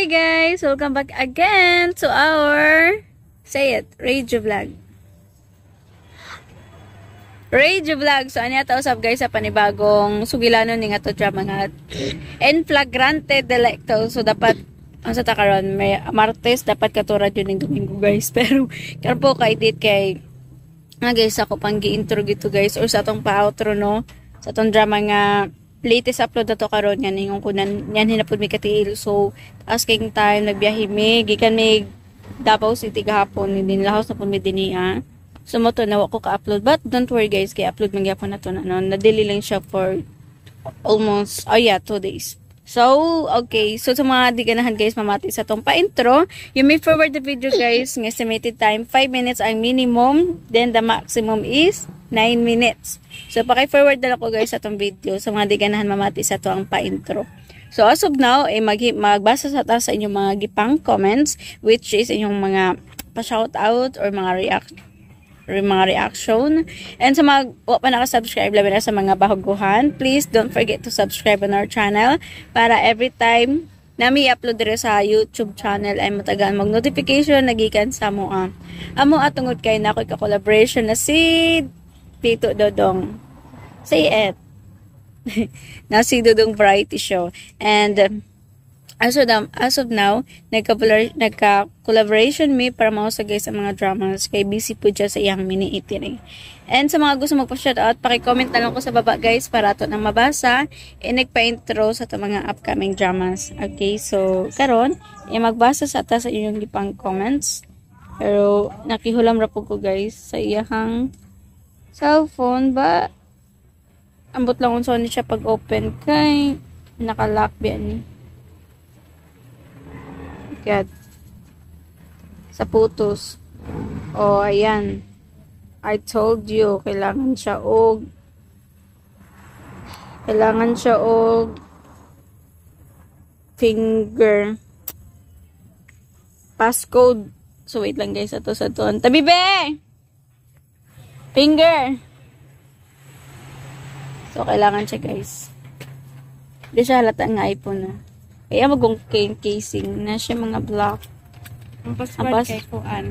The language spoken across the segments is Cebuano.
Hi guys! Welcome back again to our, say it, radio vlog. Radio vlog. So, ano ta usab guys sa panibagong sugilanon ni nga to drama nga In Flagrante Delicto. So, dapat ang sa takaron may Martes, dapat katurad yun ng Domingo guys. Pero karon po kay date kay nga guys, ako pang gi-intro gito guys or sa atong pa-outro, no, sa atong drama nga latest upload na to karon nga ningon ko nan yan hinapod mi katiil. So asking time nagbiyahe mi gikan mi Davao City gahapon, hindi nilahos na pud mi dinhi ah. So mo to na ko ka-upload, but don't worry guys, kay upload man gyapon na to na, no. Na-delay lang siya for almost, oh yeah, 2 days. So, okay. So, sa mga di ganahan guys, mamati sa tong pa-intro, you may forward the video guys, ng estimated time, 5 minutes ang minimum, then the maximum is 9 minutes. So, paki-forward na lang ko guys sa tong video sa mga di ganahan mamati sa to ang pa-intro. So, as of now, eh, magbasa sa ta sa inyong mga gipang comments, which is inyong mga pa-shoutout or mga react or mga reaction. And sa mga wa pa naka-subscribe, labi na sa mga baguhan, please don't forget to subscribe on our channel para every time na may upload diri sa YouTube channel ay matagaan mag notification nagikan sa mo ah. Amo at tungod kay na ako'y ka-collaboration na si Tito Dodong. Say it. Na si Dodong Variety Show. And as of now, nagka-collaboration mi para mausa guys ang mga dramas kay busy po dyan sa iyang mini itining. And sa mga gusto magpa-shoutout, paki-comment na lang ko sa baba guys para ato nang mabasa and nagpa-intro sa to mga upcoming dramas. Okay, so karon eh, magbasa sa ta sa inyong gipang comments. Pero nakihulam ra po ko guys sa iyang cellphone ba, ambot lang unsa ni siya pag open kay naka-lock biya ni. God. Sa photos. Oh, ayan. I told you, kailangan siya og finger passcode. So, wait lang guys. Ato sa to. Tabi be! Finger! So, kailangan siya guys. Hindi siya halata nga iPhone na. Kaya magong casing na siya mga black. Ang password Ang kay kuan.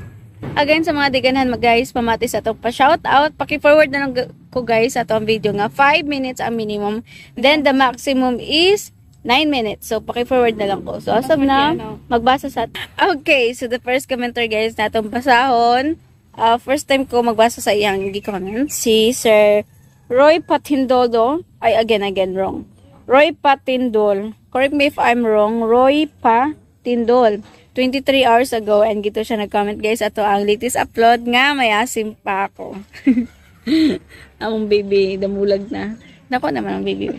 Again, sa mga diganhan mag guys, pamati sa atong pa-shout out. Paki-forward na lang ko guys sa atong video nga 5 minutes ang minimum. Then the maximum is 9 minutes. So, paki-forward na lang ko. So, as of now, magbasa sa. Okay, so the first commenter guys na atong basahon. First time ko magbasa sa iyang gi-comment. Si Sir Roy Patindolo. Ay, again, again, wrong. Roy Patindol. Correct me if I'm wrong. Roy Patindol. 23 hours ago and gito siya nag-comment guys ato ang latest upload nga may asim pa ako. Among baby damulag na. Nako naman ang baby.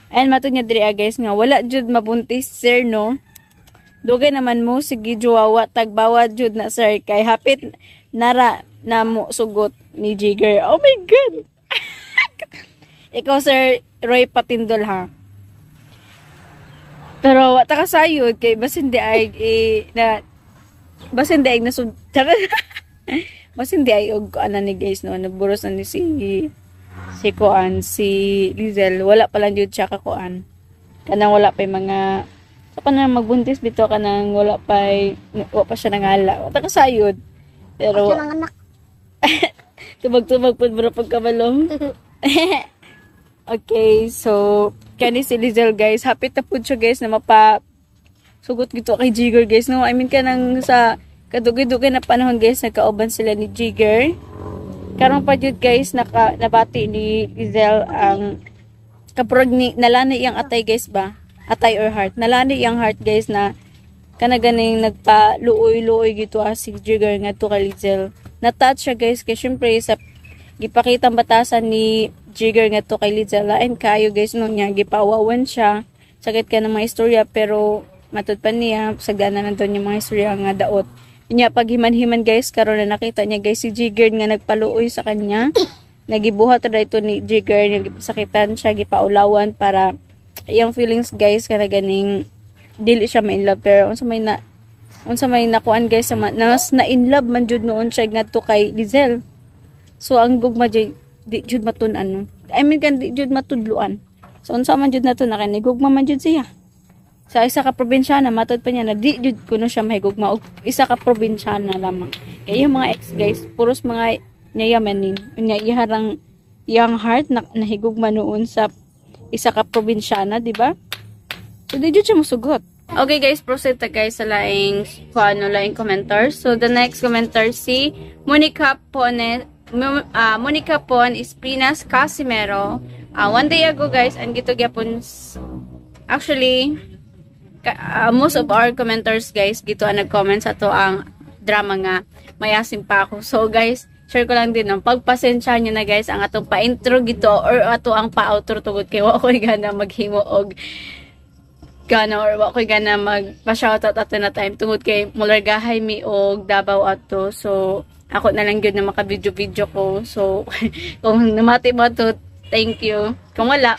And matud niya diri ah, guys, nga wala jud mabuntis sir, no. Dugay naman mo sige juwawa tagbawad jud na sir kay hapit nara na mo sugot ni Jigger. Oh my God. Ikaw, Sir Roy Patindol, ha. Pero wa ta kasayod kay basin di ay eh, na basin di ay nasud. Charot. Basin di ay og ana ni guys, no, nagburos na ni si si kuan, si Lizelle. Wala pa lang jud siya kakuan, kanang wala pa yung mga sa kanang magbuntis bito, kanang wala pa, wa pa siya nangala. Wa ta kasayod pero Siya lang anak. Tubag-tubag pud bro pagkabalong. Okay, so kani si Lizelle guys, happy ta pud siya guys na mapa sugot gito kay Jigger guys, no. I mean, kanang sa kadugay-dugay na panahon guys, nagkauban sila ni Jigger. Karon pa jud guys, naka nabati ni Lizelle ang kaprog ni nalani iyang atay guys ba? Atay or heart. Nalani iyang heart guys na kana ganing nagpa luoy-luoy gito ah, si Jigger ngadto kay Lizelle. Na-touch siya guys kay syempre sa gipakitang batasan ni Jigger ngadto kay Lizelle, and kayo guys no niya gipawawan siya. Sakit ka ng mga istorya, pero matud pa niya sagana na doon yung mga istorya nga daot. Niya paghiman-himan guys, karon na nakita niya guys si Jigger nga nagpaluoy sa kanya. Nagibuhat ra ito ni Jigger, gipasakitan siya, gipaulawan para iyang feelings guys kana ganing dili siya ma in love, pero unsa may nakuan guys sa nas na in love man jud noon siya ngadto kay Lizelle. So ang gugma jud di jud matun-an, no? I mean kan di jud matudluan. So unsa man jud nato na kay gugma man jud siya. Sa isa ka probinsyana, matod pa niya na di jud kuno siya mahigugma og isa ka probinsyana lamang. Kaya yung mga ex, guys, puros mga nyayamanin. Nya iharang iyang heart na nahigugma noon sa isa ka probinsyana, di ba? So di jud siya musugot. Okay guys, proceed ta guys sa laing kuano, laing commenters. So the next commenter, si Monica Pone, Monica Pon Esprinas Casimero. One day ago guys, and gito gyapon, actually most of our commenters guys gito ang nag-comment sa to ang drama nga Mayasim Pa Ako. So guys, share ko lang din no, pagpasensya nyo na guys ang atong pa-intro gito or ato ang pa-outro tungod kay wa ko gana maghimo og gana or wa ko'y gana magpa-shoutout ato na time tungod kay mulargahay mi og Davao ato. So ako na lang gyud na maka-video-video ko. So kung namati mo to, thank you. Kung wala,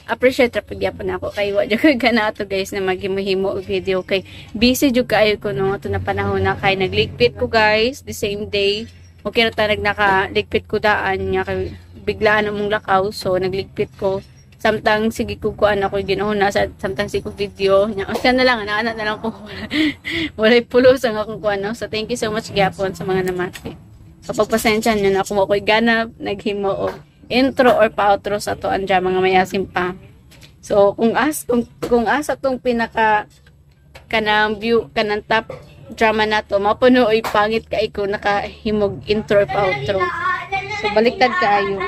appreciate ra pud gyapon ako kay wa jud ko gana ato guys na maghimo-himo og video kay busy jud kaayo ko no ato na panahon na kay nagligpit ko guys the same day. Okay ra ta nag nakaligpit ko daan nga kay biglaan among lakaw, so nagligpit ko samtang sige ko kuan ako ginuhuna sa samtang sige ko video nya. Usa na lang ana na lang ko, walay pulos ang akong kuan no. So thank you so much gyapon sa mga namati. So pagpasensya nyo na kung ako'y gana naghimo og intro or pa-outro sa ato ang drama nga Mayasim Pa. So kung asa tong pinaka kanang view, kanang top drama nato, mapuno oy pangit kay ko nakahimog intro or pa-outro. So baliktad kaayo.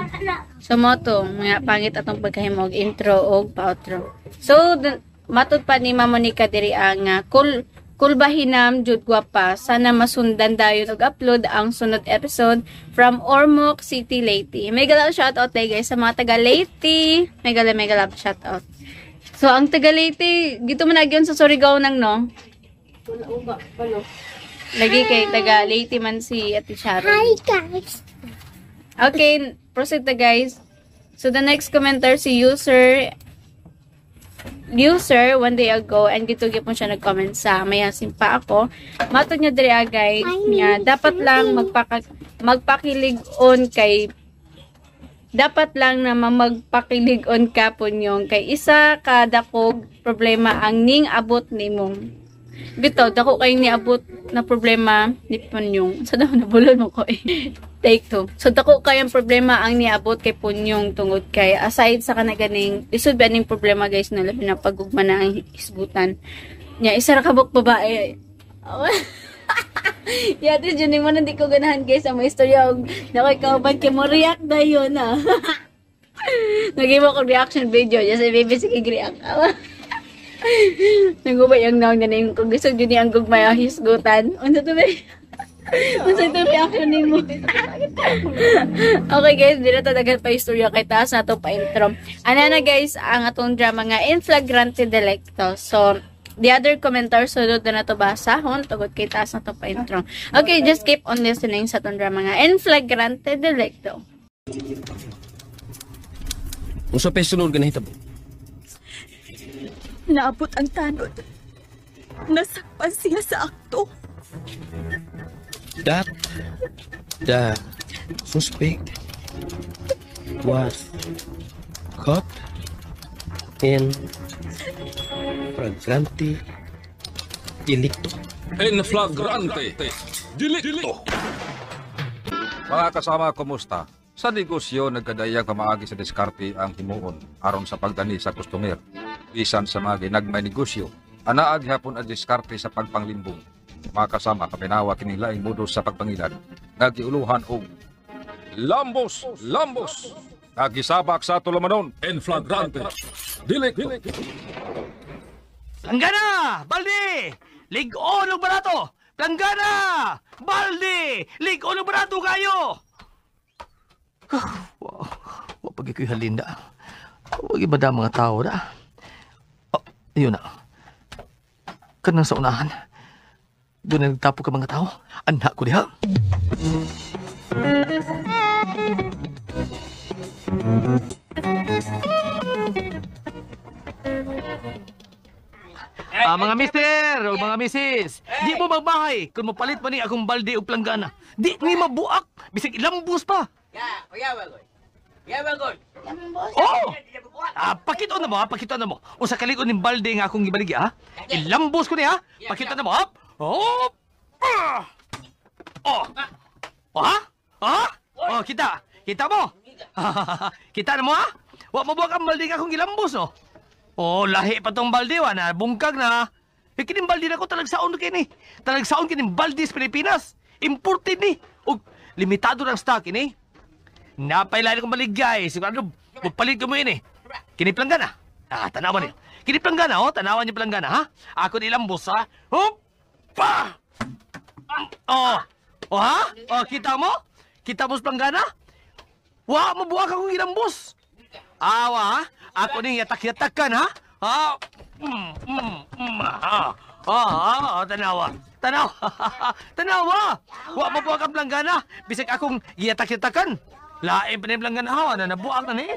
So mo to, mga pangit atong pagkahimog intro og pa-outro. So matod pa ni Mama Monica diri ang cool kulbahinam jud gwapa. Sana masundan dayon og upload ang sunod episode from Ormoc City, Leyte. Mega love shout out day guys sa mga taga Leyte. Mega mega love shout out. So ang taga Leyte, gito man nagyon sa Surigao nang no. Lagi kay taga Leyte man si Ate Sharon. Hi guys. Okay, proceed na guys. So the next commenter, si user user one day ago, and gito gyapon siya nag-comment sa Mayasim Pa Ako. Matod niya diri ah, guys, nga dapat lang magpakilig on kay dapat lang na magpakilig on ka yung kay isa ka dakog problema ang ning abot nimo. Bitaw, dako kay niabot na problema ni Punyong. Sa daw nabulol mo ko eh. Take two. So dako kayong problema ang niabot kay Punyong tungod kay aside sa kanaganing lisod ba ning problema guys na labi na pagugma na ang hisgutan. Nya isa ra ka buok babae. Ya, ate Juning mo di ko ganahan guys ang mga istorya og nakoy kauban kay mo react dayon na. Nagimo ko reaction video just si baby sige react. Nagubay ang naong na yung kung gusto jud ang gugmay ang hisgutan. Unsa to ba? Unsa to reaction nimo? Okay guys, di na ta daghan pa istorya kay taas na to pa intro. Ana na guys ang atong drama nga In Flagrante Delicto. So the other commenter, sunod na to basahon tungod kay taas na to pa intro. Okay, just keep on listening sa atong drama nga In Flagrante Delicto. Unsa pa'y sunod nga nahitabo? Naabot ang tanod. Nasakpan siya sa akto. That the suspect was caught in flagrante delicto. In flagrante delicto. Mga kasama, kumusta? Sa negosyo, nagkadayang pamaagi sa diskarte ang himuon aron sa pagdani sa customer. Bisan sa mga ginagmay negosyo, anaa gihapon ang diskarte sa pagpanglimbong. Mga kasama, kaminawa kining laing modus sa pagpangilad nga giuluhan og Lambos, lambos. Nga gisabak sa tulumanon. In flagrante delicto. Planggana! Balde! Lig-on og barato! Planggana! Balde! Lig-on og barato kayo! Wow, wa pag ko'y halinda. Wag iba da mga tao da. Oh, ayun na. Kanang sa unahan. Doon na nagtapo ka mga tao. Anak ko diha. Ah, mga mister o mga misis, di mo magbahay kung mapalit pa ni akong balde o planggana. Di ni mabuak, bisag ilambus pa. Ya, oya bagoy. Oh! Ah, pakita na mo, ha? Pakita na mo. Usa ka lig-on ning balde nga akong gibaligya, ha? Ilambos ko ni, ha? Pakita na mo, ha? Oh! Ah! Oh! Oh, ha? Ha? Oh, kita. Kita mo. Kita na mo, ha? Wa mo buwak ang balde nga akong gilambos, oh. Oh, lahi pa tong balde, wa na bungkag na. Eh, kining balde na ko talagsaon kini. Talagsaon kining balde sa Pilipinas. Imported ni. Ug limitado ng stock ini. Napailain akong baligay. Sigurado, magpalit ko mo ini. Kini planggana. Ah, tanawan niyo. Kini planggana, oh. Tanawan niyo planggana, ha? Ako ni lambos, ha? Hup! Pa! Oh! Oh, ha? Oh, kita mo? Kita mo sa planggana? Wa, mabuak akong gilambos. Awa, ha? Ako ni yatak-yatakan, ha? Ha? Ha? Ah, tanawa. Tanawa. Tanawa. Wa, mabuak ang planggana. Bisag akong giyatak-yatakan. Lain pa na yung planggana, ha? Na nabuak na ni.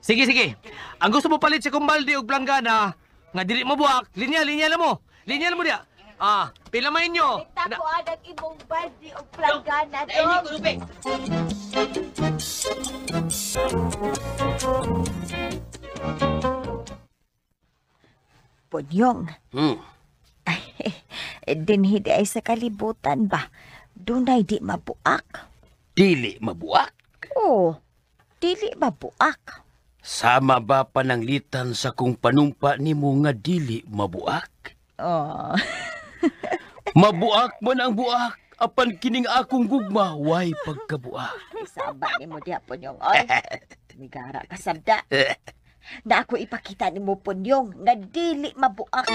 Sige, sige. Ang gusto mo palit sa kong balde og planggana, nga dili mo buak, linya, linya na mo. Linya na mo diya. Ah, pila man inyo? Tako adag imong balde og planggana dong. Punyong. Ay, dinhi di ay sa kalibutan ba? Dunay di mabuak. Dili mabuak? Oo, dili mabuak. Sama ba pananglitan sa kung panumpa nimo nga dili mabuak? Oh. Mabuak man ang buak, apan kining akong gugma, way pagkabuak. Isaba nimo diha, Punyong. Oy, migara ka sabda. Na ako ipakita nimo, Punyong, nga dili mabuak.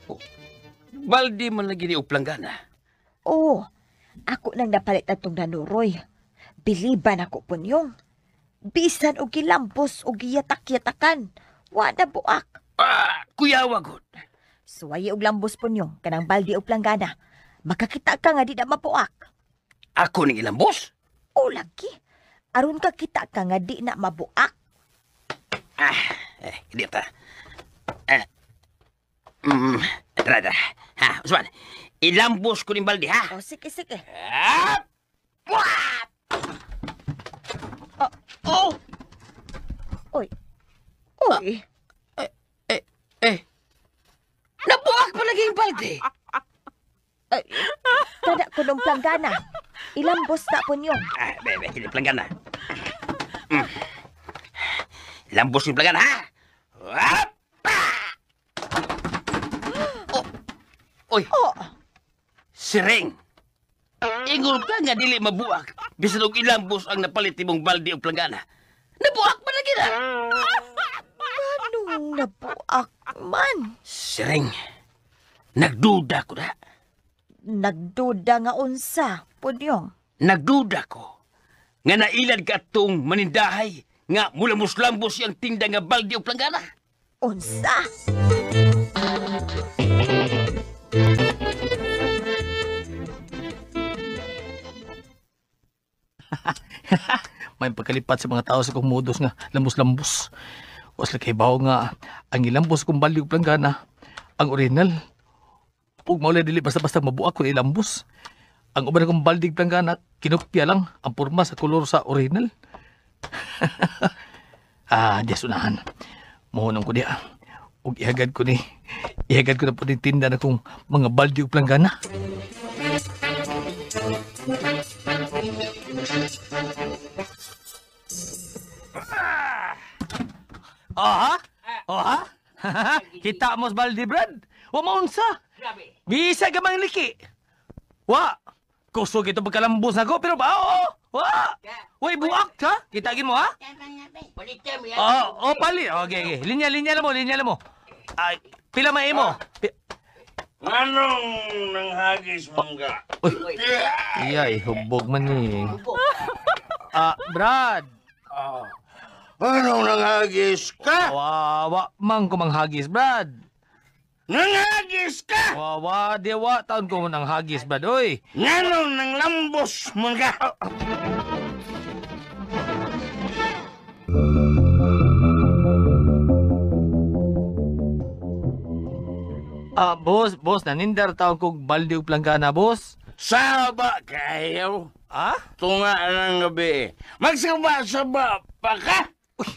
Oh, baldi man lagi ni uplanggana. Oo, ako nang napalit atong nanuroy. Biliban ako, Punyong. Bisan og gilambos og giyatak-yatakan, wa na buak. Ah, kuyawa gud. Suwayi og lambos, Punyong, kanang baldi og planggana. Makakita ka nga di na mabuak. Ako ning ilambos? O lagi. Aron ka kita ka nga di na mabuak. Ah, di ta. Ah. Tara, tara. Ha, Usman. Ilambos ko ning baldi, ha? O, sige, sige. Ah! Wah! Oh! Oy. Oy. Nabuak pa lagi yung balde. Ay, kada ko nung planggana. Ilambos na po niyo. Ah, bebe, kini planggana. Ilambos yung planggana, ha? Hop! Oh. Oy. Oh. Siring. Ingol ka nga dili mabuak. Bisan og ilambos ang napalit nimong balde og planggana. Nabuak man lagi na. Anong nabuak man? Siring. Nagduda ko na. Nagduda nga unsa, Punyong? Nagduda ko nga nailad ka atong manindahay nga mulamos-lambos siyang tinda nga balde og planggana. Unsa? May pagkalipat sa mga tao sa kong modus nga lambos-lambos. Was lagi bawo nga ang ilambos kong balde og planggana ang original. Ug maulay dili basta-basta mabuak kung ilambos. Ang uban akong balde og planggana kinopya lang ang porma sa kolor sa original. Ah, Diyos unahan. Mohonong ko diya. Ug ihagad ko ni. Ihagad ko na po ni tinda na kong mga balde og planggana. Aha! Oha! Kita mo sa balde, Brad? Wa maunsa! Bisa ka mang liki! Wa! Kusog ito pagkalambos na ko, pero ba? Oo! Wa! Uy, buak ha? Kitagin mo ha? Oo, oh, palit. Okay, okay. Linya, linya na mo, linya na mo. Ay, pila may mo? Anong nanghagis mangga? Uy, iyay, hubog man ni. Ah, Brad! Anong nanghagis ka? Wawa, mang kumanghagis, Brad. Nanghagis ka? Wawa, dewa, taon ko nanghagis, Brad. Uy! Nganong nanglambos mangga? Ah, boss, boss, nanindar taon kog balde og planggana, boss. Saba kayo. Ah? Tunga ng gabi. Magsaba-saba pa ka. Uy,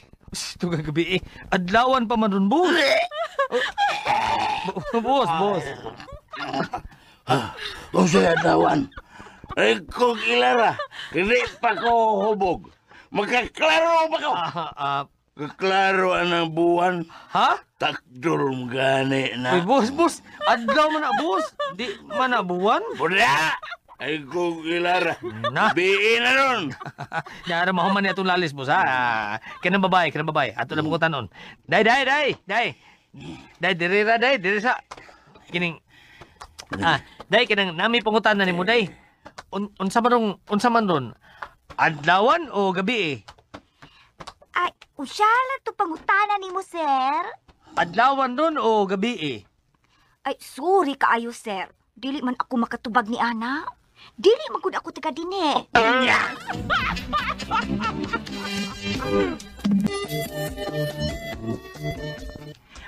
tunga gabi eh. Adlawan pa man ron, boss. Oh, boss, boss. Kung sa adlawan, ay kung ilara, hindi pa ko hubog. Magkaklaro pa ko. Kaklaro ang buwan. Ha? Takdol gani na. Uy, boss, boss. Adlaw man na, boss. Di man na buwan. Wala! Ay kung ilara. Na. Biin na nun. Nara, mahuman niya itong lalis, boss, ha? Kanang babae, kanang babae. Ato na pong tanon. Day, day, day, day. Day, diri ra, day, diri sa. Kining. Ah, day, kanang nami pangutan na ni mo, day. Unsa man ron? Adlawan o gabi eh? Ay, usyala to pangutana ni mo, sir. Adlawan ron o gabi eh? Ay, sorry kaayo, sir. Dili man ako makatubag ni Ana. Dili man gud ako taga dinhi.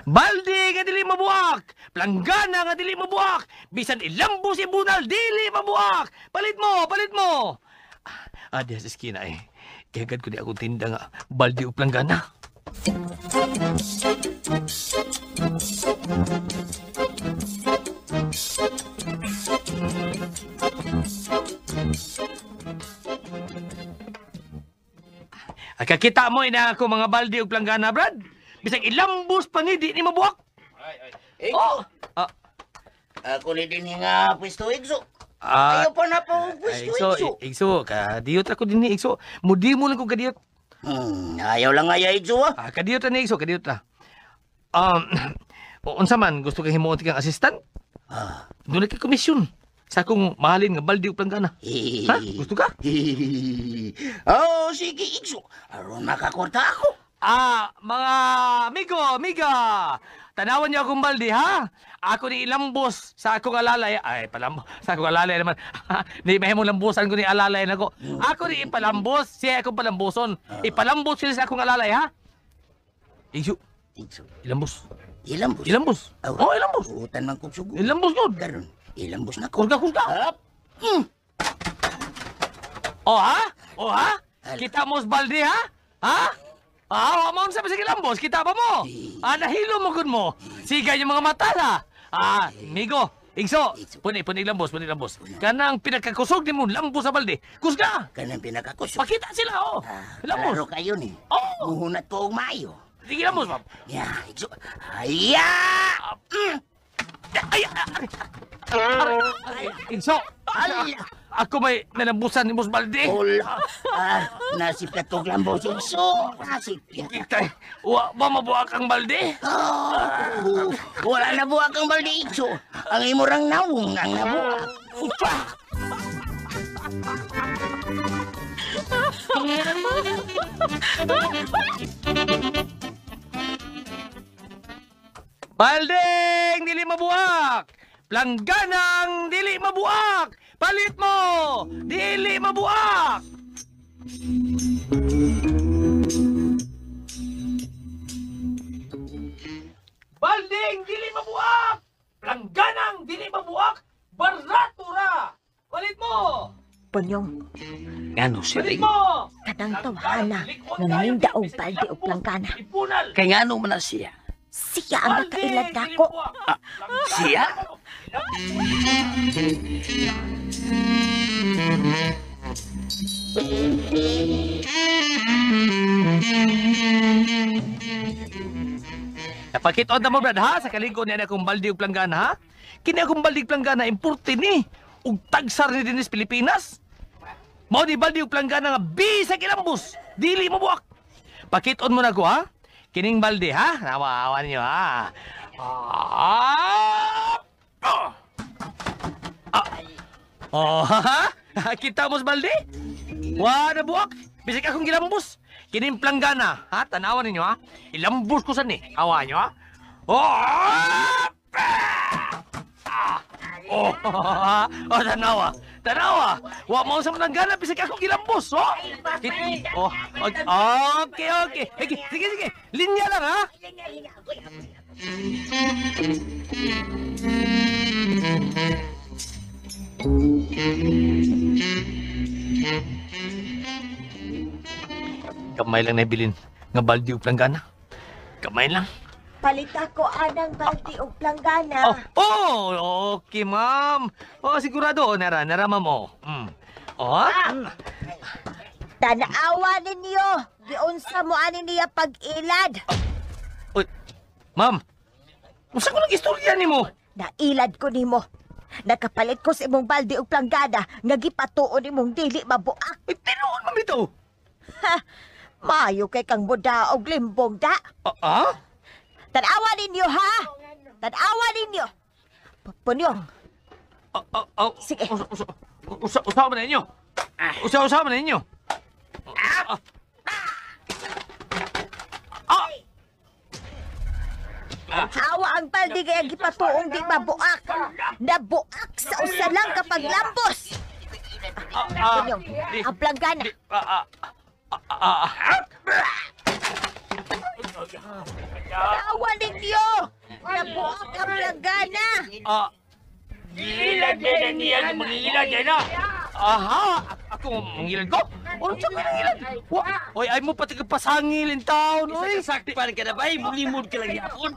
Balde nga dili mabuak! Planggana nga dili mabuak! Bisan ilambos ibunal, dili mabuak! Palit mo! Palit mo! Ah, diya sa eskina eh. Ihagad ko di akong tinda nga balde o planggana. Kakita mo ina ako mga balde o planggana, Brad. Bisag ilambos pa ni, di ni mabuak. Eh, oh! Ako ni din nga pwesto, Igso. Ayaw pa na po pwesto, Igso, Igso. Igso, kadiyot ako din ni Igso. Mudi mo lang kong kadiyot. Ayaw lang nga, Igso, ah. Kadiyot na ni Igso, kadiyot na. Unsa man, gusto kang himuon kang assistant? Doon na kay komisyon. Sa akong mahalin nga balde o planggana. Ha? Gusto ka? Oh, sige, Igso. Aron makakorta ako. Ah, mga amigo, amiga. Tanawan niyo akong balde, ha? Ako ni ilambos sa akong alalay. Ay, palambos. Sa akong alalay naman. Ni mahimong lambusan ko ni alalay nako. Ako ni ipalambos. Siya akong palambuson. Ipalambos siya sa akong alalay, ha? Igso. Igso. Ilambos. Ilambos? Ilambos. Oh, ilambos. Utan man kong sugo. Ilambos yun. Karon, ilambos na ko. Kusga, kusga. Oh, ha? Oh, ha? Kita mo sa balde, ha? Ha? Ah, wa mo sa sige lambos, kita ba mo? Ah, nahilo mo gud mo. Sigay yung mga mata na. Ah, migo, Igso, puni lambos, puni lambos. Kanang pinakakusog nimo lambos sa balde. Kusga. Kanang pinakakusog. Pakita sila oh. Lambos. Klaro kayo ni. Oh. Muhunat ko og maayo. Sige lambos, ma'am. Ya, Igso. Aya! Ay, ay, Igso. Ako may nalambusan ni Boss Balde. Hola. Ah, nasip na tog lambos, Igso. Nasip ya. Itay, wa ba mabuak ang balde? Oh, wala na buak ang balde, Igso. Ang imurang nawong ang nabuak. Upa! Baldeng dili mabuak! Plangganang dili mabuak! Palit mo! Dili mabuak! Balding dili mabuak! Plangganang dili mabuak! Barato ra! Palit mo! Ponyong. Ngano siya Palit mo! Kanang tawhana nga naninda og balde og planggana. Kay ngano man na siya? Siya ang nakailad nako. Siya? Napakita na mo, Brad, ha? Sa kaligod niya na akong balde og planggana, ha? Kini akong balde og planggana, importe ni. Ug tagsar ni dinis Pilipinas. Mao ni balde og planggana nga bisag ilambos. Dili mo buak. Pakiton mo na ko, ha? Kining balde, ha? Nawa-awa ninyo, ha? Ah! Oh, ha? Kita mo sa balde? Wa na buak. Bisag akong gilambos. Kining planggana, ha? Tanawan ninyo, ha? Ilambos ko san ni. Awa nyo, ha? Oh! Oh, oh, tanawa. Tanawa. Wa mo sa planggana bisag akong gilambos, oh. Oh, okay, okay. Sige, sige, sige. Linya lang, ha? Kamay lang nabilin nga baldi og planggana. Kamay lang. Palita ko anang baldi og planggana. Oh, okay, ma'am. Oh, sigurado. Oh, nara, ma'am. Oh. Oh, ha? Tanaawa ninyo. Giunsa mo ani niya pag-ilad. Uy, ma'am. Unsa ko nang istorya nimo? Nailad ko nimo. Nakapalit ko sa imong baldi og planggana nga gipatuon nimong dili mabuak. Uy, tinuon ma'am ito. Ha, maayo kay kang buda og limbong da. Ah? Tanawa ninyo ha. Tanawa ninyo. Punyong. Sige. Usa man ninyo. Usa man ninyo. Awa ang baldi kaya gipatuong di mabuak. Nabuak sa usa lang kapag lambos. Punyong, ang planggana. Tanawa ninyo. Nabuak ang planggana. Gilad na niya, mangilad na. Aha, ako mangilad ko. Unsa ko nangilad? Oy, ay mo pati pasangil in town, oy. Sakpan ka na ba? Mulimod ka lang yapon.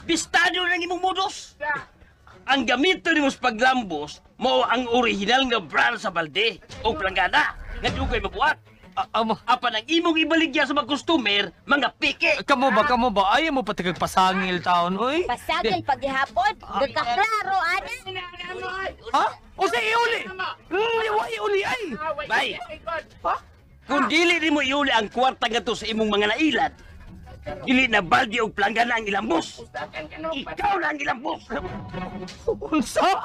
Bistado lang imong modus. Ang gamito nimo sa paglambos mao ang original nga brand sa balde o planggana nga dugay mabuhat. Apan ang imong ibaligya sa mga customer, mga peke. Kamo ba? Ayaw mo pati pasangil taon, oy. Pasangil paghihapon. Nagkaklaro, ana. Ha? O sa iuli? Wa iuli ay. Bay. Ha? Kung dili nimo iuli ang kwarta ngadto sa imong mga nailad, dili na balde og planggana ang ilambos. Ikaw na ang ilambos. Unsa?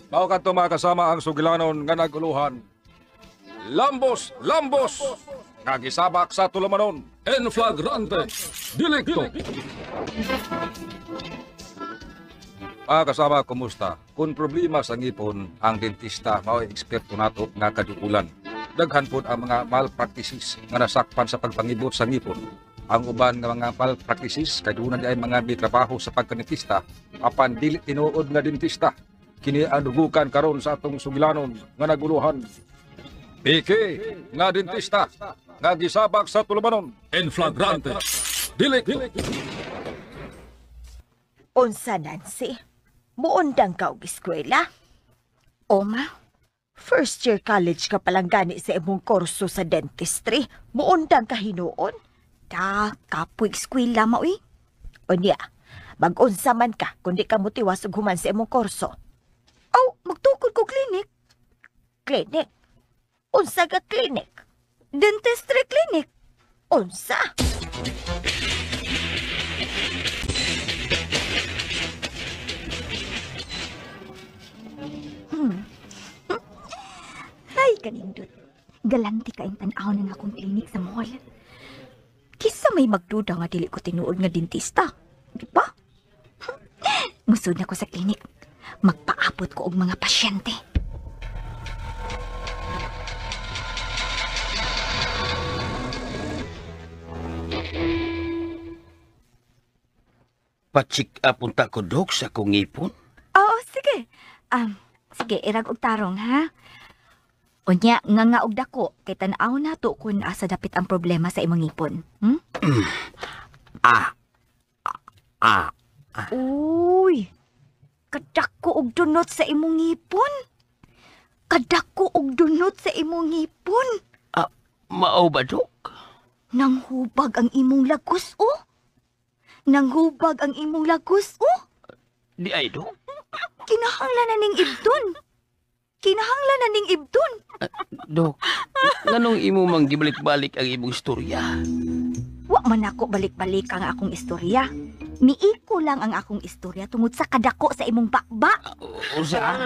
Mao kadto mga kasama ang sugilanon nga naguluhan. Lambos, lambos! Nga gisabak sa tulumanon. En flagrante delicto. Mga kasama, kumusta? Kung problema sa ngipon, ang dentista mao'y eksperto nato nga kaduulan. Daghan pod ang mga malpractices nga nasakpan sa pagpangibot sa ngipon. Ang uban nga mga malpractices kay duna di ay mga mitrabaho sa pagkanetista apan dili tinuod nga dentista. Kini ang dugukan karon sa atong sugilanon nga naguluhan. Piki nga dentista nga gisabak sa tulumanon. En flagrante delicto. Unsa, Nancy? Muundang ka og eskwela? O, ma? First year college ka palang gani sa imong kurso sa dentistry. Muundang ka hinuon? Da, kapoy eskwela, ma, uy. Unya, mag-unsa man ka kundi ka motiwas og human sa imong kurso. Aw, magtukod ko clinic. Clinic? Unsa ka clinic? Dentistry clinic. Unsa? Ay, kanindot. Galanti ka ang tan-aw na akong clinic sa mall. Kisa may magduda nga dili ko tinuod nga dentista. Di ba? Musod na ko sa clinic. Magpaabot ko og mga pasyente. Pa-check up unta ko, Dok, sa akong ngipon. Oo, sige. Sige, irag og tarong, ha? Unya, nga nga og dako, kay tan-aw na to kung asa dapit ang problema sa imong ngipon. Hmm? Uy, kadako og dunot sa imong ngipon. Kadako og dunot sa imong ngipon. Mao ba, Dok? Nanghubag ang imong lagos, oh. Nanghubag ang imong lagos, oh. Di ay, Dok. Kinahanglan na ning ibdon. Kinahanglan na ning ibdon. Dok, nganong imo mang gibalik-balik ang imong istorya? Wa man ako balik-balik ang akong istorya. Miiko lang ang akong istorya tungod sa kadako sa imong bakba. Unsa?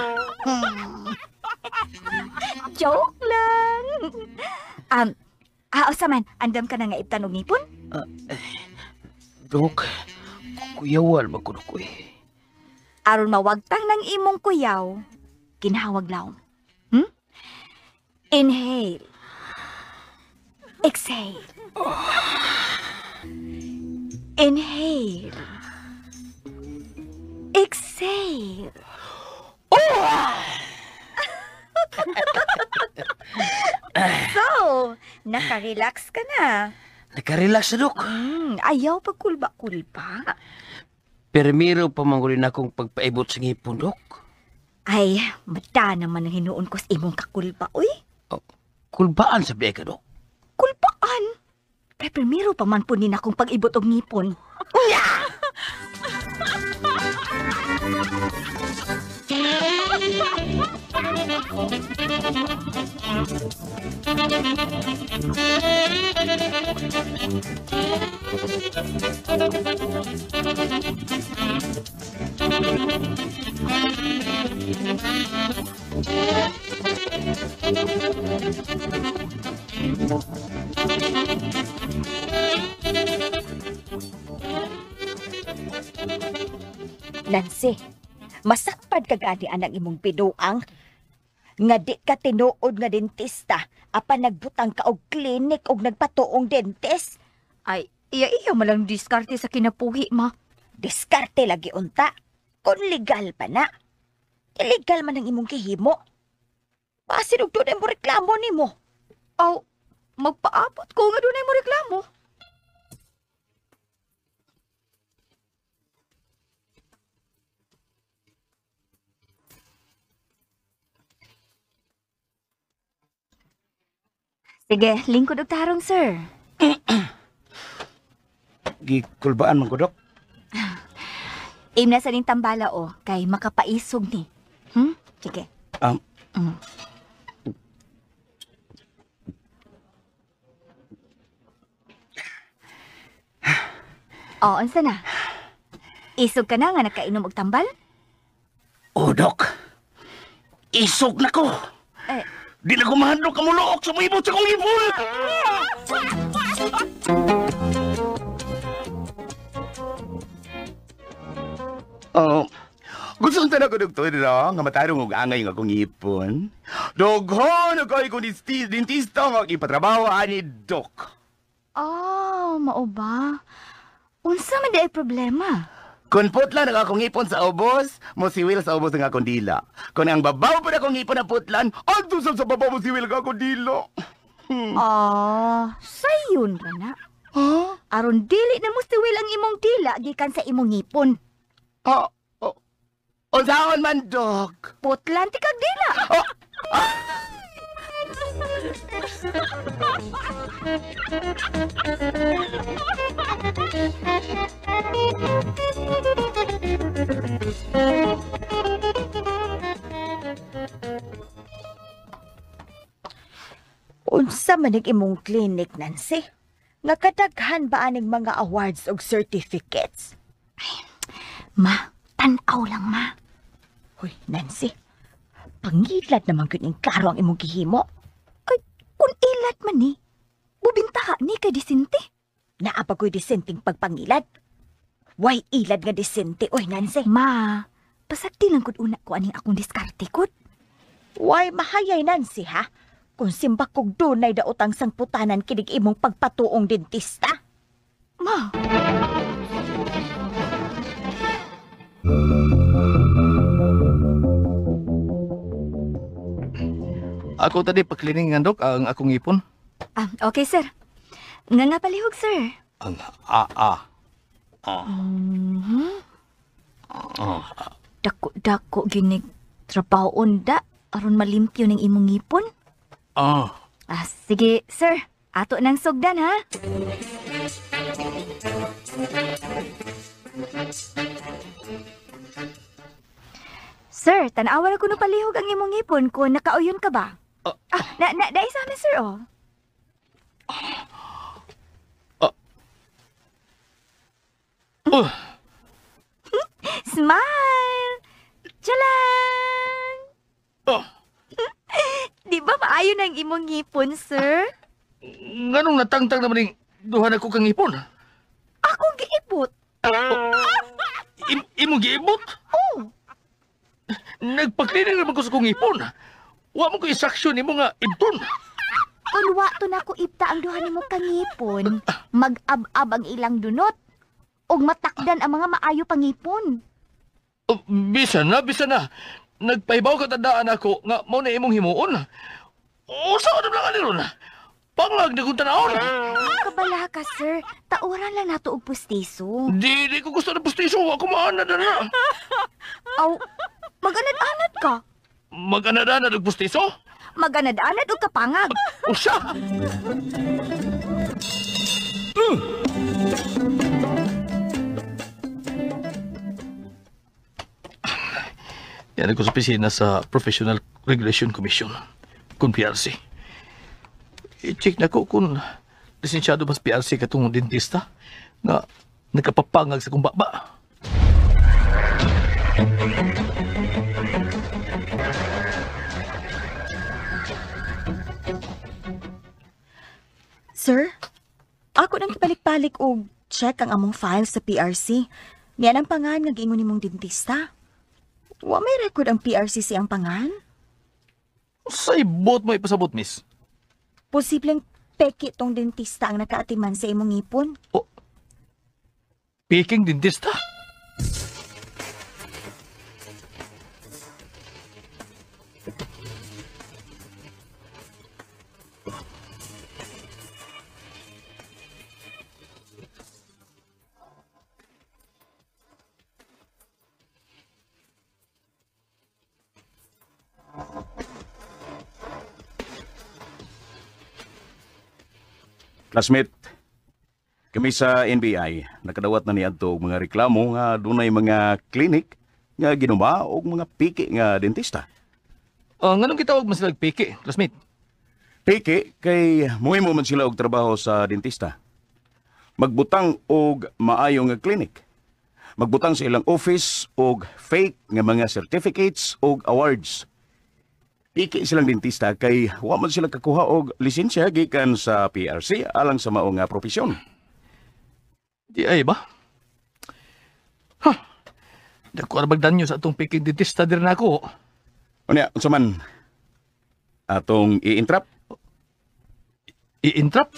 Joke lang. Usa man, andam ka na nga ibtan og ngipon? Dok, kuyawan man kuno ko eh. Aron mawagtang ng imong kuyaw, Ginhawag lawom. Inhale. Exhale. Inhale. Exhale. So, nakarelax ka na. Nakarelax na, Dok. Ayaw pagkulba-kulba. Permiro pa manggulin akong pagpaibot sa ngipon, Dok. Ay, mata naman ang hinuon ko sa imong kakulba, uy. Oh, kulbaan sa biya ka, Dok? Kulbaan? Kay permiro pa man po ni akong pag-ibot og ngipon. Nancy, masakpan ka gani anang imong binuang. Nga di ka tinuod nga dentista, apan nagbutang ka og klinik og nagpatuong dentist. Ay, iya-iya malang diskarte sa kinapuhi, ma. Diskarte lagi unta. Kung legal pa na. Illegal man ang imong gihimo. Basin og dunay mo reklamo nimo. Aw, magpaabot ko nga dunay mo reklamo. Sige, lingkod og tarong, sir. Gikulbaan man ko, Dok. Aim na sa ning tambala, o, kay makapaisog ni. Sige. O, unsa na? Isog ka na nga nakainom og tambal? Oh, Dok. Isog na ko. Eh. Di na ko mahadlok ang muluok sa muibot sa kong ipon. Oh, gusto ko na ko, doktor, no? Nga matarong og angay nga akong ipon. Dogho na kayo kong dentista nga ipatrabaho ani, Dok. Oh, mao ba? Unsa man di ay problema? Kung putlan ang akong ipon sa ubos, mo si Will sa ubos ang akong dila. Kung ang babaw pa na akong ipon na putlan, adto sa babaw mo si Will ang akong dila. Ah, sayon ra na. Huh? Aron dili na mo si Will ang imong dila gikan sa imong ngipon. Oh, oh. Unsaon man, Dok? Putlan ti kag dila. Oh. Ah! Unsa man ang imong clinic, Nancy? Nga kadaghan ba aning mga awards og certificates? Ay, ma, tan-aw lang, ma. Hoy, Nancy, pangilad naman gyud ning klaro ang imong gihimo. Ay, kung ilad man ni, bubintaha ni kay disente. Naa pa ko'y disenteng pagpangilad. Way ilad nga disente, oy, Nancy. Ma, pasagdi lang kud una ko aning akong diskarte kud. Way mahayay, Nancy, ha? Kung simbak kog dunay daotang sangputanan kinig imong pagpatuong dentista. Ma! Ako tadi paklining nga, Dok, ang akong ipon. Ah, okay, sir. Nga nga palihog, sir. Ang Dako-dako ginig trabahoon da aron malimpyo ng imong ngipon. Ah. Ah, sige, sir. Ato nang sugdan, ha? Sir, tan-awa na kuno palihog ang imong ngipon kung nakauyon ka ba? Ah, na dai sa amin, sir, oh. Smile! Chalang! Oh. Di ba maayo na ang imong ngipon, sir? Nganong natangtang naman ning duha na ko kang ngipon? Akong giibot. Oh. Imong giibot? Oo. Nagpaklining naman ko sa kong ipon. Wa mo ko instruction nimo nga ibton. Kung wa to nako ibta ang duha nimo kangipon, mag-ab-ab ang ilang dunot ug matakdan ang mga maayo pangipon. Oh, bisa na, bisa na. Nagpahibaw ka tandaan ako nga mao na imong himuon. Usa ka na lang ron. Panglag na kong tanawon. Kabala ka, sir. Tauran lang nato og pustiso. Di ko gusto ng pustiso. Ako maanad na na. Aw, maganad-anad ka. Maganad-anad og pustiso? Maganad-anad og kapangag. Usa! Yan ako sa opisina sa Professional Regulation Commission, kung PRC. I-check na ko kung lisensyado ba sa PRC katong dentista nga nagkapapangag sa kong baba. Sir, ako nang kibalik-balik og check ang among file sa PRC. Niyan ang pangan nga giingon nimong dentista. Wa may record ang PRC siyang pangan. Sa ibot mo ipasabot, miss? Posibleng peki tong dentista ang nakaatiman sa imong ngipon. Oh, peking dentista? Classmate, kami sa NBI nakadawat na niadto og mga reklamo nga dunay mga clinic nga ginuma og mga piki nga dentista. Nganong gitawag man sila og piki, classmate? Piki kay muhimo man sila og trabaho sa dentista. Magbutang og maayo nga clinic. Magbutang sa ilang office og fake nga mga certificates og awards. Piki silang dentista kay wa man sila kakuha og lisensya gikan sa PRC alang sa mao nga propesyon. Di ay ba? Ha. Dagko ra bagdanyo sa atong piking dentista diri nako. Unya, unsa man atong i-entrap? I-entrap?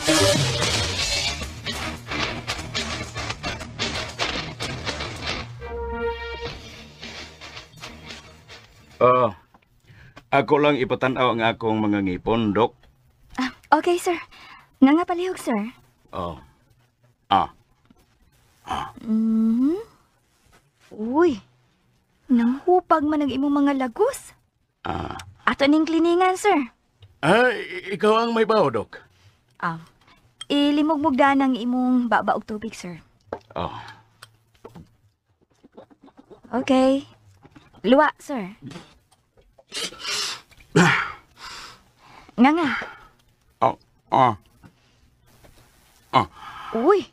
Ako lang ipatan-aw ang akong mga ngipon, Dok. Ah, okay, sir. Nga palihog, sir. Oh. Ah. Mm-hmm. Uy, nanghupag man ang imong mga lagos. Ah. Ato ning kliningan, sir. Ah, ikaw ang may baho, Dok. Ah, ilimugmugdan ang imong baba og tubig, sir. Oh. Okay. Luwa, sir. Nga nga. Oh. Ah. Ah. Uy.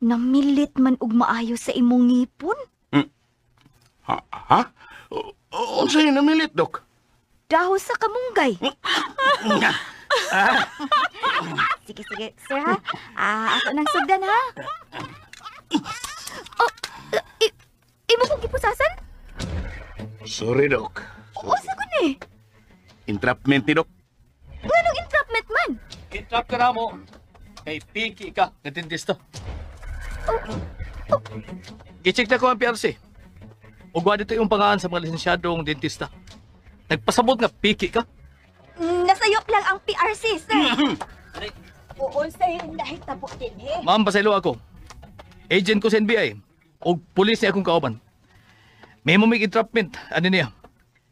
Namilit man og maayo sa imong ngipon. Ha? Ha? Unsay namilit, Dok? Daho sa kamunggay. Sige, sige, sir ha. Ah, ako nang sugdan ha. Oh, imo kong gipusasan? Sorry, Dok. Usa ko ni. Entrapment ni Dok. Nganong entrapment man? Entrap ka na mo. Kay piki ka nga dentista. Gi-check na ko ang PRC. Ug wa dito yung pangalan sa mga lisensyadong dentista. Nagpasabot nga piki ka. Nasayop lang ang PRC, sir. Oo, sa'yo nahitabo din eh. Ma'am, pasaylo ako. Agent ko sa NBI. Og pulis niya akong kauban. May mo may entrapment. Ano niya?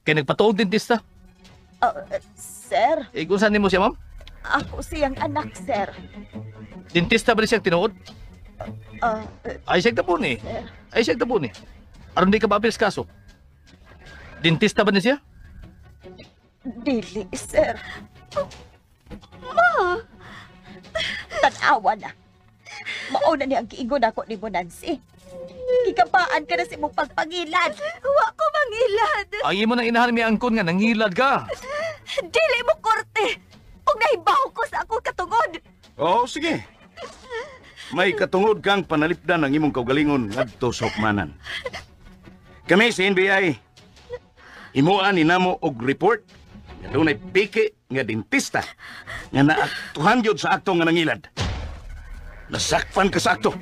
Kaya nagpatuog dentista. Sir, Eh, kung saan nimo siya, ma'am? ako siyang anak, sir. Dentista ba rin siyang tinuod? Ay, siyang tapon eh. Ay, siyang tapon eh. Aron di ka maapil sa kaso. Dentista ba niya siya? Dili, sir. Ma! Tanawa na. Mauna niya ang giingon ako ni mo, Nancy. Gikapaan ka na sa imong pagpangilad. Wa ko mangilad. Ang imo nang inahan mi angkon nga nangilad ka. Dili mo korte. Ug nahibaw ko sa akong katungod. Oo, sige. May katungod kang panalipdan ang imong kaugalingon ngadto sa hukmanan. Kami sa NBI, Himua ni namo og report nga dunay piki nga dentista nga naaktuhan gyud sa akto nga nangilad. Nasakpan ka sa akto.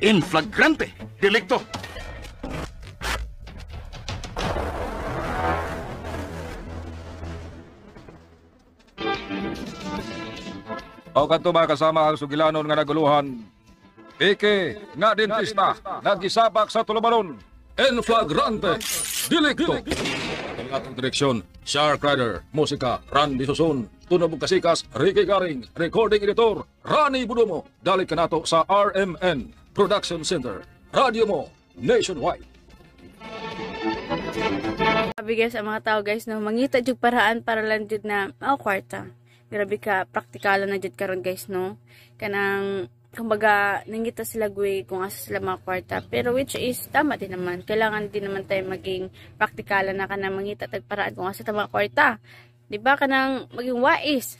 In flagrante delicto. O kadto mga kasama ang sugilanon nga naguluhan. Piki nga dentista nagisabak sa tulumanon. En flagrante delicto. Ang atong direksyon, Shark Rider, musika, Randy Susun, Tunog ug Kasikas, Ricky Garing, recording editor, Rani Budomo. Dali kanato sa RMN Production Center. Radio mo nationwide. Sabi guys, ang mga tao guys, no, mangita jud paraan para lang jud na oh, kwarta. Grabe ka, praktikala na jud karon guys, no. Kanang kumbaga nangita sila gwe kung asa sila mga kwarta, pero which is tama din naman. Kailangan din naman tayo maging praktikala na kanang mangita tag paraan kung asa ta mga kwarta. Di ba kanang maging wais?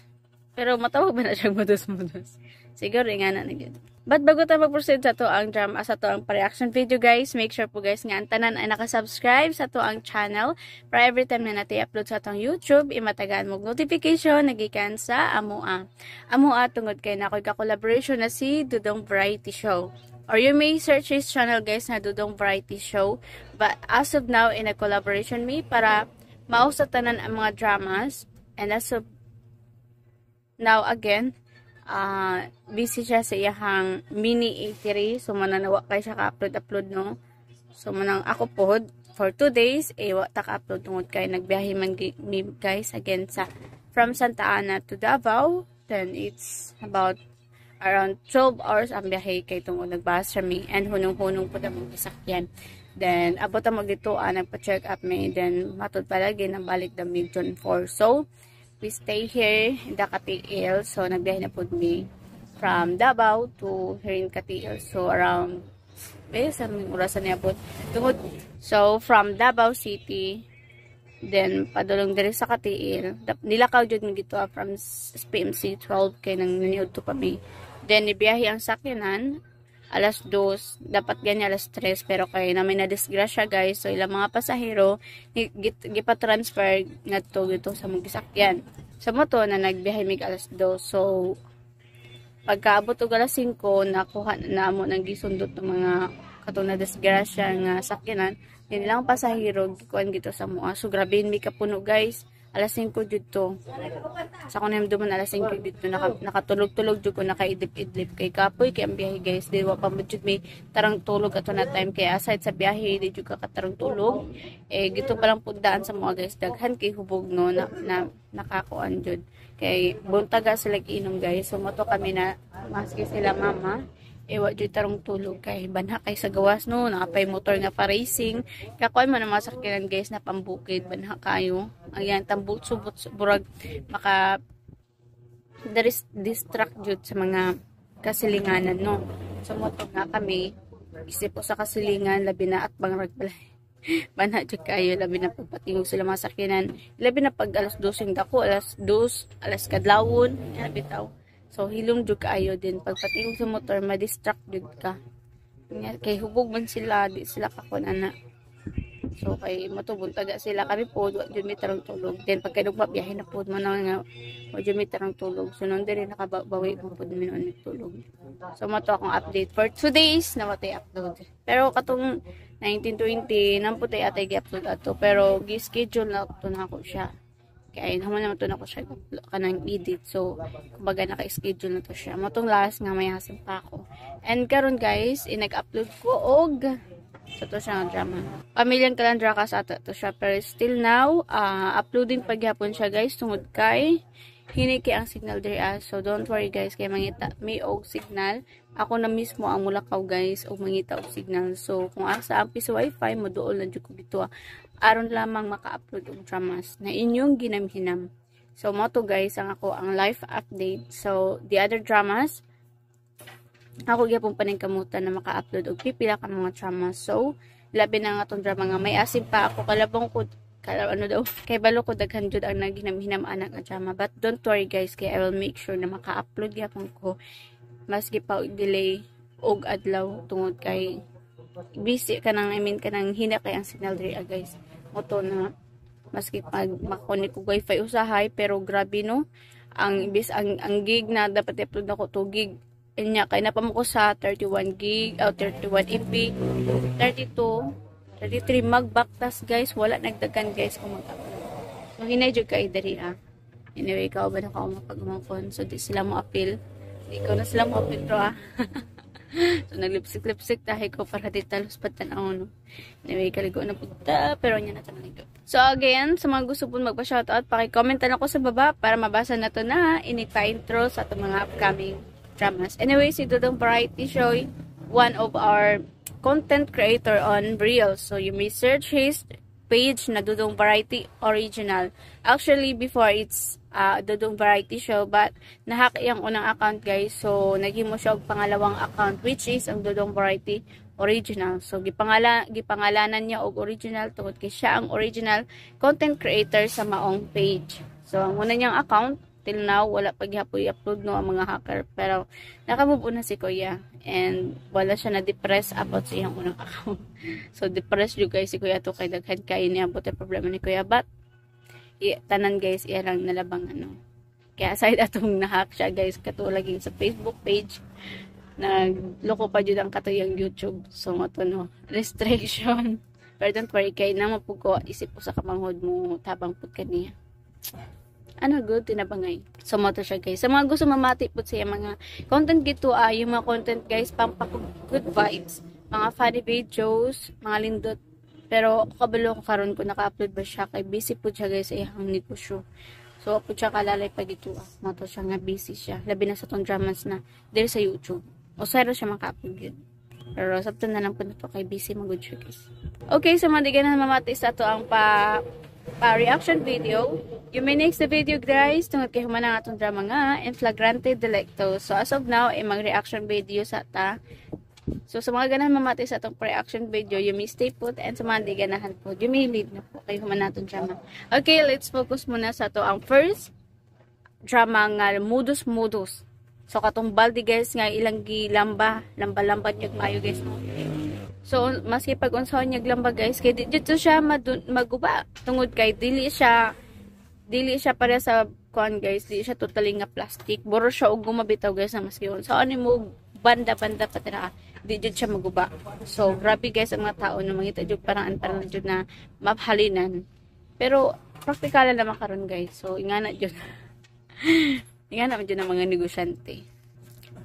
Pero matawag ba na siyang modus-modus? Siguro nga na gyud. But bago tayo mag-proceed sa to ang drama, sa to ang pa-reaction video guys, make sure po guys nga ang tanan ay nakasubscribe sa to ang channel para every time na natin upload sa atong YouTube, imatagaan mo notification nagikan sa amoa. Amoa tungod kay na ako'y ka-collaboration na si Dudong Variety Show. Or you may search his channel guys na Dudong Variety Show. But as of now, in a collaboration me para mausa tanan ang mga dramas. And as of now again, busy siya sa iyahang mini eatery. So mananawa kay siya ka-upload-upload, no. So manang ako pod for 2 days eh wa ta ka-upload tungod kay nagbiyahe man mi guys again sa from Santa Ana to Davao. Then it's about around 12 hours ang biyahe kay tungod nagbus mi and hunong-hunong pud among gisakyan. Then abot ang magdito nagpa-check up mi, then matud palagi nabalik da mi June 4. So we stay here in the Cateel. So nagbiyahe na pud mi from Davao to here in Cateel. So around sa orasan niya abot tungod. So from Davao City then padulong diri sa Cateel. Nilakaw jud mi dito from PMC 12 kay nang naniud to pa mi. Then nibiyahe ang sakyanan alas 2, dapat ganyan alas 3, pero kay namin na disgrasya guys, so ilang mga pasahero gipa-transfer ngadto dito sa mga gisakyan. Sa moto na nagbiyahe mig alas 2, so pagkaabot og alas 5 nakuha na amo nang gisundot ng mga katong na disgrasya nga sakyanan, nilang pasahero gikuan gito sa moa. So grabe mi kapuno guys. Alas 5 jud to. Sa akong nahamduman alas 5 dito nakatulog-tulog jud ko, nakaidlip-idlip kay kapoy kay ang biyahe guys. Di wa pa mo jud may tarang tulog ato na time kay aside sa biyahe di jud ka katarang tulog. Eh gito pa lang pud daan sa mga guys, daghan kay hubog no na nakakuan jud. Kay buntaga sila inom guys. So moto kami na maski sila mama wa jud tarong tulog kay banha kay sa gawas no, nakapay motor nga pa racing. Kakuan man ang mga sakyanan guys na pambukid, banha kayo. Ayan tambut subot burag maka there is distract jud sa mga kasilinganan no. So moto nga kami isip ko sa kasilingan labi na at bangrag balay. Banha jud kayo labi na pagpatingog sila mga sakyanan, labi na pag alas 12 dako, alas 2, alas kadlawon, yan bitaw. So hilom jud kaayo din pagpatingog sa motor, ma-distract jud ka. Kay hubog man sila, di sila kakuan ana. So kay matubuntaga sila, kami po wa jud mi tarong tulog. Then pagka biyahe na pod mo na nga wa jud mi tarong tulog. So noon diri nakabawi mo pod mi noon tulog. So mo to akong update for 2 days na watay upload. Pero katong 1920 namputay atay gi-upload ato, pero gi-schedule na to na ako siya. Kaya naman naman to na ko siya kanang edit. So kumbaga naka-schedule na to siya. Motong last nga may hasim pa ako. And karon guys, inag-upload ko og so to siya nga drama. Pamilyang Kalandrakas ata to siya, pero still now uploading pagyapon siya guys tungod kay hiniki ang signal diri ah. So don't worry guys kay mangita may og signal. Ako na mismo ang mulakaw guys og mangita og signal. So kung asa ang piso wifi moduol na jud ko dito aron lamang maka-upload og dramas na inyong ginamhinam. So mo to guys ang ako ang life update. So the other dramas ako gyapon paningkamutan na maka-upload og pipila ka mga dramas. So labi na nga tong drama nga may asim pa ako kalabong ko ano daw kay balo ko daghan jud ang naghinam-hinam anak nga drama. But don't worry guys kay I will make sure na maka-upload gyapon ko maski pa og delay og adlaw tungod kay busy ka nang, I mean kanang hina kay ang signal diri guys. Moto na Maski pag makakonek ko wifi usahay, pero grabe, no, ang imbis ang gig na dapat i-upload nako 2 gig inya kay napamo ko sa 31 gig o 31 MB, 32, 33, magbaktas, guys. Wala nagdagan, guys, kung mag-upload. So hinay jud kay diri, ah. Anyway, ikaw ba na ka mapagumangkon, so di sila mo appeal, di ko na sila mo appeal bro, ah. So naglipsik-lipsik dahil ko para di talos patanaw, no. Anyway, kaligo na punta, pero nya na maligo. So again, sa mga gusto po magpa-shoutout, paki-comment na ako sa baba para mabasa na to na inig pa-intro sa atong mga upcoming dramas. Anyway, si Dudong Variety Show, one of our content creator on Reels. So you may search his page na Dudong Variety Original. Actually, before it's Dudong Variety Show, but nahack yung unang account, guys. So naghimo siya og pangalawang account, which is ang Dudong Variety Original. So gipangalanan niya og original tungod kay siya ang original content creator sa maong page. So ang una niyang account, till now wala pa gihapon i-upload, no, ang mga hacker, pero nakamove on na si Kuya and wala siya na depress about sa iyang unang account. So depressed jud guys si Kuya to kay daghan kay niabot ang problema ni Kuya, but tanan, guys, iya lang nalabang, ano. Kaya aside atong nahack siya, guys, katulad sa Facebook page, nagloko pa jud ang katuyang YouTube. So mo to, no, restriction. Pero don't worry kay na mapug ko isip ko sa kamanghod mo tabang pud kaniya, ano, good tinabangay. So mo to siya, guys. Sa mga gusto mamati pud siya mga content gito, ah, yung mga content, guys, pampa good vibes, mga funny videos, mga lindot. Pero kabalo ko karon kung naka-upload ba siya kay busy pud siya, guys, sa iyang negosyo. So pud siya kalalay pag ito, ah. Mo to siya nga busy siya, labi na sa tong dramas na diri sa YouTube. O sero siya maka-upload yun. Pero sabton na lang po na to kay busy magud siya, guys. Okay, so mga di na mamati sa ato ang pa pa reaction video. You may next the video, guys, tungod kay human ang atong drama nga In Flagrante Delicto. So as of now ay mag-reaction video sa ta. So sa mga ganahan mamati sa atong reaction video, you may stay put, and sa mga di ganahan po, you may leave na po kay human natong drama. Okay, let's focus muna sa ato ang first drama nga Modus Modus. So katong balde, guys, nga ilang gilamba, lamba-lamba niya maayo, guys, no. So maski pag unsaon niya lamba, guys, kay di dito siya maguba tungod kay dili siya para sa kuan, guys, di siya totally nga plastic. Boro siya og gumabitaw, guys, na maski unsaon nimo banda-banda pa tira, di jud siya maguba. So grabe, guys, ang mga tao na mangita jud parang parang jud na maphalinan. Pero praktikal na naman karon, guys. So ingana jud. Ingana man jud ang mga negosyante.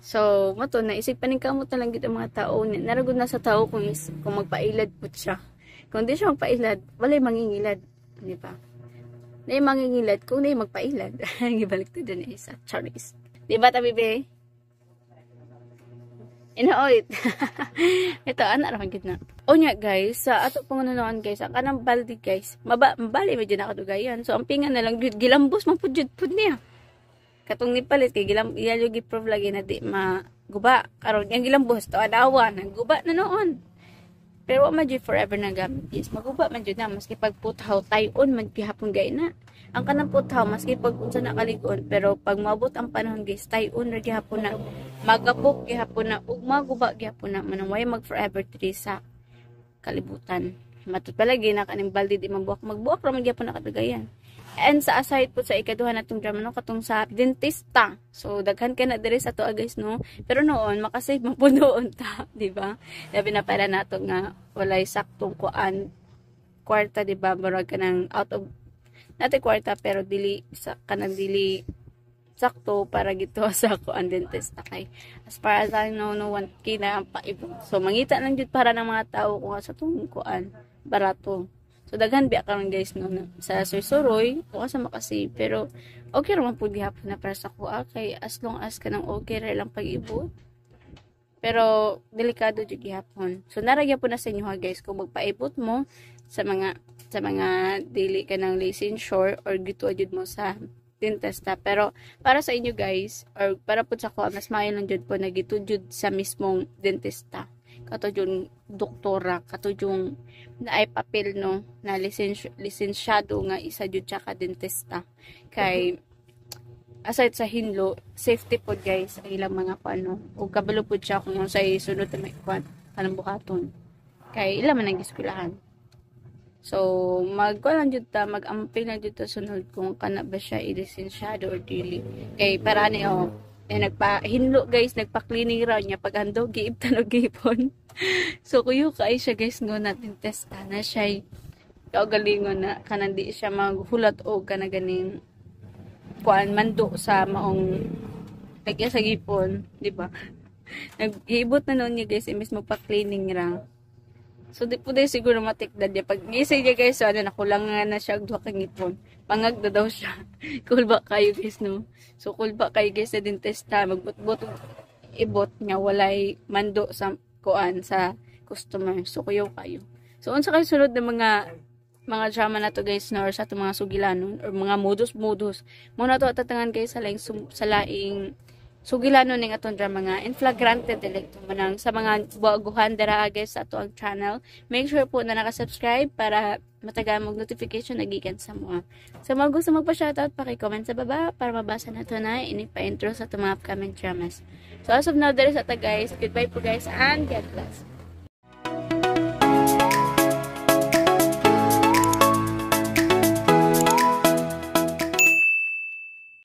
So, mo to na isip paningkamot na lang gid ang mga tao. Naragod na sa tao kung magpailad pud siya. Kung di siya magpailad, walay mangingilad, di ba? Nay mangingilad kung di magpailad. Gibalik to din isa. Charis. Di ba tabi be? Inaoit. Ito, anak ra gid na. O nya, guys, sa ato pangununoan, guys, ang kanang balde, guys, mabali medyo nakadugayan. So ang pinga na lang jud gilambos man pud jud pud niya. Katong nipalit kay gilam iya yung gi-prove lagi na di maguba. Karon yang gilambos to adawa guba na noon. Pero wa man jud forever na gamit. Yes, maguba man jud na maski pag puthaw tayon man gihapon gay na. Ang kanang puthaw, maski pag unsa na kaligon, pero pag moabot ang panahon, guys, tayon ra gihapon na, magapok gihapon na ug maguba gihapon na manang way mag forever diri sa kalibutan. Matud palagi na kaning balde di mabuak, magbuak ra man gihapon na kadagayan. And sa aside po sa ikaduha natong drama, no, katong sa dentista. So daghan ka na diri sa to, guys, no. Pero noon makasave man po noon ta, di ba? Labi na para nato nga walay saktong kuan kwarta, di ba? Murag ka ng out of nate kwarta pero dili sa kanang dili sakto para gito sa kuan dentista kay as far as I know, no, 1K na ang paibot. So mangita lang jud para ng mga tao kung asa tong kuan barato. So daghan biya karon, guys, no, na, sa Sursuroy o asa makasave, pero okay ra man pud gihapon na para sa kuha kay as long as kanang okay ra lang pag-ibot. Pero delikado jud gihapon. So nara gyapon na sa inyo ha, guys, kung magpaibot mo sa mga dili ka ng licensure or gito jud mo sa dentista. Pero para sa inyo, guys, or para pud sa kuha, mas maayo lang jud po na gito jud sa mismong dentista. Kato yung doktora, kato yung naay papel, no, na lisensyado nga isa jud siya ka dentista. Kay aside sa hinlo, safety pod, guys, ang ilang mga kuano. Ug kabalo pod siya kung unsay sunod na may kuan kanang buhaton. Kay ila man ang giskwelahan. So, magkuan lang jud ta, mag-ampil lang jud ta sunod kung kana ba siya ilisensyado or dili. Kay para ni oh, eh, nagpa hinlo guys, nagpa-cleaning raw niya paghandog giibtan og gipon. So kuyo kay siya guys ngo natin test na siya kaugalingon na kanang di siya maghulat og kana ganing kuan mando sa maong lagya sa gipon, di ba? Nag-iibot na noon niya guys, imbes magpa-cleaning ra. So di po dahil siguro matikdad niya. Pag ngisay niya guys, so ano, nakulang nga na siya og duha ka ngipon. Pangag na daw siya. Cool ba kayo guys, no? So cool ba kayo guys sa dentista, magbot-bot og ibot nga walay mando sa kuan sa customer. So kuyaw kayo. So unsa kayo sunod na mga drama na to guys, no, or sa atong mga sugilanon or mga modus-modus mo na to atatangan guys sa laing sa laing sugilanon ning atong drama nga In Flagrante Delicto. Manang sa mga baguhan dira guys sa ato ang channel, make sure po na naka-subscribe para matagaan mong notification na gikan sa mga. Sa mga gusto magpa-shoutout, paki-comment sa baba para mabasa na to na ini pa-intro sa atong mga upcoming dramas. So as of now, dere sa ta guys. Goodbye po guys and God bless.